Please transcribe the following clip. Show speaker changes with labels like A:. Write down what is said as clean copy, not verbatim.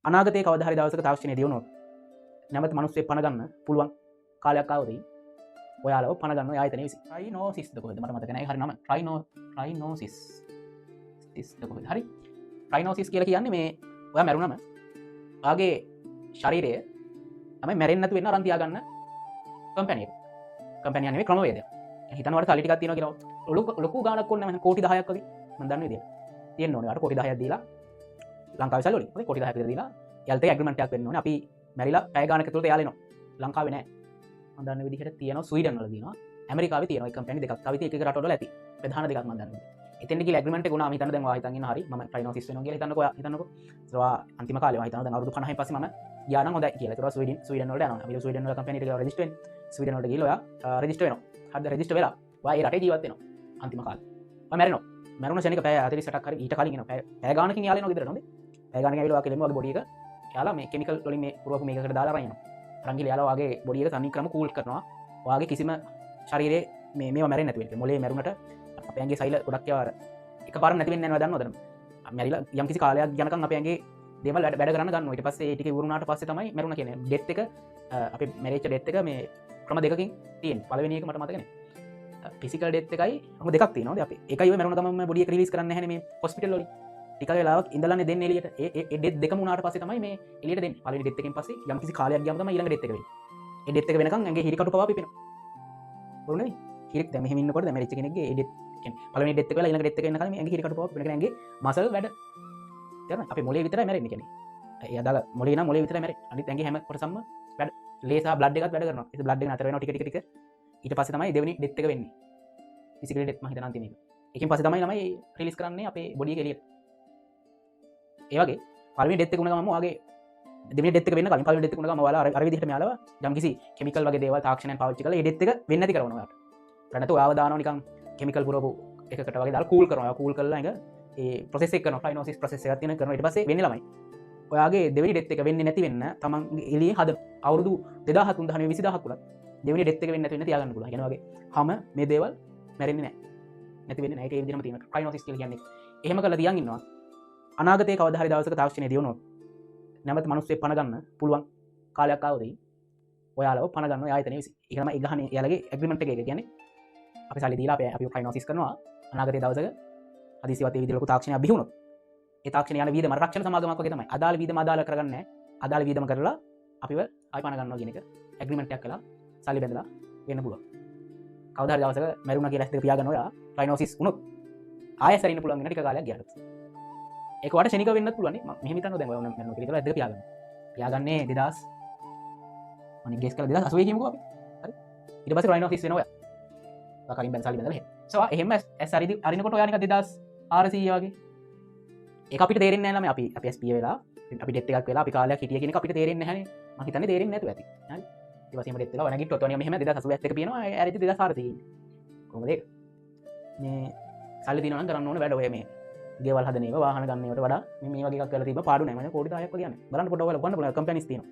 A: අනාගතයේ කවදා හරි දවසක තාක්ෂණය දියුණුවොත් නැවත මිනිස්සු පණ ගන්න පුළුවන් කාලයක් ආවොත් ඔයාලව පණ ගන්න ඔය ආයතනය විසින්. ට්‍රයිනෝසිස් ද කොහෙද මට මතක නෑ. හරි නම ට්‍රයිනෝසිස් සිස් ද කොහෙද? හරි. ට්‍රයිනෝසිස් කියලා කියන්නේ මේ ඔයා මැරුණම ඔයාගේ ශරීරය තමයි මැරෙන්නේ නැතු වෙන්න අරන් තියාගන්න කම්පැනි එක. කම්පැනි නෙවෙයි ක්‍රමවේදයක්. හිතන වල සල්ලි ටිකක් තියෙනවා කියලා ලොකු ගාණක් ඕනේ නැහැ. කෝටි 10ක් වගේ මම දන්න විදියට. තියෙන්න ඕනේ. ඔයාට කෝටි 10ක් දීලා ලංකාවේ සල්ලි වලින්. හරි කෝටි 10ක් විතර දීලා යාළුවත් එක්ක ඇග්‍රීමන්ට් එකක් වෙන්න ඕනේ. අපි මැරිලා පැය ගාණක ඇතුළත යාළු එනවා. ලංකාවේ නෑ. මම දන්න විදිහට තියෙනවා ස්වීඩන් වල තියෙනවා. ඇමරිකාවේ තියෙනවා. ඒ කම්පැනි දෙකක්. තව ඉතින් එක එක රටවල ඇති. ප්‍රධාන දෙකක් මම දන්න විදිහට. එතෙන්ට ගිහලා ඇග්‍රීමන්ට් එක වුණාම හිතන්න දැන් ඔයා හිතන් ඉන්න හරි මම ට්‍රයිනෝසිස් වෙනවා කියලා හිතන්නකෝ. ඔයා හිතන්නකෝ. ඒතර ඔයා අන්තිම කාලේ ඔයා හිතනවා දැන් අවුරුදු 50න් පස්සේ මම ගියා නම් හොඳයි කියලා. ඒතර ඔයා ස්වීඩන් වලට යනවා. අපි ස්වීඩන් වල කම්පැනි එකට රෙජිස්ටර් වෙන්නේ. ස්වීඩන් වලට ගිහලා ඔයා රෙජිස්ටර් වෙනවා. හරිද? රෙජිස්ටර් වෙලා ඔයා ඒ රටේ ජීවත් වෙනවා අන්තිම කාලේ. ඔයා මැරෙනවා. මැරුණ ක්ෂණික පැය 48ක් හරි ඊට කලින් එනවා. පැය ගානකින් යාලා එනවා ගෙදරට. හොඳේ. පැය ගානකින් ඇවිල්ලා ඔයා කෙලින්ම ඔයාගේ බොඩි එක යාලා මේ කෙමිකල් වලින් මේ පුරවපු මේකකට දාලා අරන් යනවා. අරන් ගිහලා යාලා ඔයාගේ බොඩි එක තනිකරම කූල් කරනවා. ඔයාගේ කිසිම ශරීරයේ මේ මේවා මැරෙන්නේ නැති වෙන්න. මොලේ මැරුණට අපේ ඇඟේ සෛල ගොඩක් ඒවා අර එකපාරම නැති වෙන්නේ නැහැ නේද දන්නවද? මැරිලා යම් කිසි කාලයක් යනකම් අපේ ඇඟේ දේවල් වැඩ කරන්න ගන්නවා. ඊට පස්සේ ඒ ටික ඉවර වුණාට පස්සේ තමයි මැරුණා කියන්නේ. ඩෙත් එක අපේ මැරිච්ච ඩෙත් එක මේ ක්‍රම දෙකකින් තියෙන්නේ. පළවෙනි එක මට මතක නෑ. ෆිසිකල් ඩෙත් එකයි ඔහොම දෙකක් තියෙනවා. අපි ඒකයි ඔය මැරුණ ගමන්ම බොඩි එක රිලීස් කරන්නේ නැහැනේ මේ හොස්පිටල් වලින්. ටික වෙලාවක් ඉඳලානේ දෙන්නේ එළියට. ඒ ඒ ඩෙත් දෙකම වුණාට පස්සේ තමයි මේ එළියට දෙන්නේ. පළවෙනි ඩෙත් එකෙන් පස්සේ යම් කිසි කාලයක් ගියාම තමයි ඊළඟ ඩෙත් එක වෙන්නේ. ඒ ඩෙත් එක වෙනකන් ඇඟේ හිරි කටු පවා පිපෙනවා. බොරු නෙවෙයි. හිරි දැන් මෙහෙම ඉන්නකොට දැන් මැරිච්ච කෙනෙක්ගේ ඒ ඩෙත් කියන්නේ පළවෙනි ඩෙත් එක වෙලා ඊළඟ ඩෙත් එක එනකන් මේ ඇඟේ හිරි කටු පවා පිපෙනවා. ඇඟේ මසල් වැඩ. තේරුණාද? අපේ මොලේ විතරයි මැරෙන්නේ කියන්නේ. ඒ අදාළ මොලේ නම් මොලේ විතරයි මැරෙන්නේ. අනිත් ඇඟේ හැම කොටසක්ම වැඩ. ලේ සහ බ්ලඩ් එකත් වැඩ කරනවා. ඒ බ්ලඩ් එක නතර වෙනවා ටික ටික ටික. ඊට පස්සේ තමයි දෙවෙනි ඩෙත් එක වෙන්නේ. ෆිසිකල් ඩෙත් මම හිතන අන්තිම එක. ඒකෙන් පස්සේ තමයි ළමයි රිලීස් කරන්නේ අපේ බොඩි එක එළියට. ඒ වගේ පළවෙනි ඩෙත් එක වුණ ගමන්ම ඔයාගේ දෙවෙනි ඩෙත් එක වෙන්න කලින් පළවෙනි ඩෙත් එක වුණ ගමන් ඔයාලා අර විදිහට මෙයාලව යම්කිසි කෙමිකල් වගේ දේවල් තාක්ෂණයන් පාවිච්චි කරලා ඒ ඩෙත් එක වෙන්නේ නැති කරනවා ඔයාට. ඒ නැතුව ඔයාව දානවා නිකන් කෙමිකල් පුරවපු එකකට වගේ දාලා කූල් කරනවා. ඔයා කූල් කරලා ඇඟ ඒ ප්‍රොසෙස් එක කරනවා. ෆ්‍රයිනෝසිස් ප්‍රොසෙස් එකක් තියෙන කරනවා. ඊට පස්සේ වෙන්නේ ළමයි ඔයාගේ දෙවෙනි ඩෙත් එක වෙන්නේ නැති වෙන්න තමන්ගේ එළියේ හද අවුරුදු 2000 3000 නෙවෙයි 20000ක් වුණත් දෙවෙනි ඩෙත් එක වෙන්නේ නැති වෙන්න තියාගන්න පුළුවන්. ඒ වගේ හැම මේ දේවල් මැරෙන්නේ නැහැ. නැති වෙන්නේ නැහැ. ඒක ඒ විදිහටම තියෙනවා. ෆ්‍රයිනෝසිස් කියලා කියන්නේ. එහෙම කරලා තියන් ඉන්නවා. අනාගතයේ කවදා හරි දවසක තාක්ෂණය දියුණුවොත් නැවත මිනිස්සු පණ ගන්න පුළුවන් කාලයක් ආවොත් ඔයාලව පණ ගන්න ඔය ආයතනය විසින්. ඒක තමයි ඒ ගහන්නේ එයාලගේ ඇග්‍රීමන්ට් එක. ඒක කියන්නේ අපි සල්ලි දීලා අපි ෆ්‍රයිනෝසිස් කරනවා. අනාගතයේ දවසක හදිසියවත් ඒ විදිහට ලොකු තාක්ෂණයක් බිහි වුණොත් ඒ තාක්ෂණය යන වියදම රක්ෂණ සමාගමක් වගේ තමයි. අදාළ වියදම අදාළ කරගන්නේ නැහැ. අදාළ වියදම කරලා අපිව ආයි පණ ගන්නවා කියන එක ඇග්‍රීමන්ට් එකක් කළා සල්ලි බැඳලා වෙන්න පුළුවන්. කවදා හරි දවසක මැරුණා කියලා ඇස් දෙක පියාගන්න ඔයා ෆ්‍රයිනෝසිස් වුණොත් ආයෙ සැරින්න පුළුවන් වෙන ටික කාලයක් ගියාට. ඒක ඔයාට ක්ෂණික වෙන්නත් පුළුවන් නේ. මම මෙහෙම හිතනවා දැන් ඔයා මැරුණා කියලා ඇස් දෙක පියාගන්න. පියාගන්නේ 2000 මම ගෙස් කළා 2080 කියමුකෝ අපි. හරි. ඊට පස්සේ ෆ්‍රයිනෝසිස් වෙනවා ඔයා. ඔයා කලින් බැඳ සල්ලි බැඳලා එහෙම. සෝ එහෙම ඇස් අරිනකොට ඔයා නිකන් 2400 වගේ. ඒක අපිට තේරෙන්නේ නැහැ ළමයි. අපි ඇස් පිය වෙලා අපි ඩෙත් එකක් වෙලා අපි කාලයක් හිටිය කියන එක අපිට තේරෙන්නේ නැහැනේ. මං හිතන්නේ තේරෙන්නේ නැතුව ඇති. හරි. ඊට පස්සේ එහෙම ඩෙත් වෙලා ඔයා නැගිට්ටොත් ඔයා නිකන් මෙහෙම 2080 ඇස් දෙක පියනවා. ඇරිද්දි 2400 ඉන්නේ. කොහොමද ඒක? මේ සල්ලි තියෙනවා නම් කරන්න ඕන වැඩ ඔය මේ ගෙවල් හදන ඒවා වාහන ගන්න ඒවාට වඩා මේ වගේ එකක් කරලා තිබ්බ පාඩු නෑ. මම කෝටි 10ක් වගේ යන්නේ. බලන්න පොඩ්ඩක් ඔයාලා ගන්න පුළුවන් කම්පැනිස් තියෙනවා.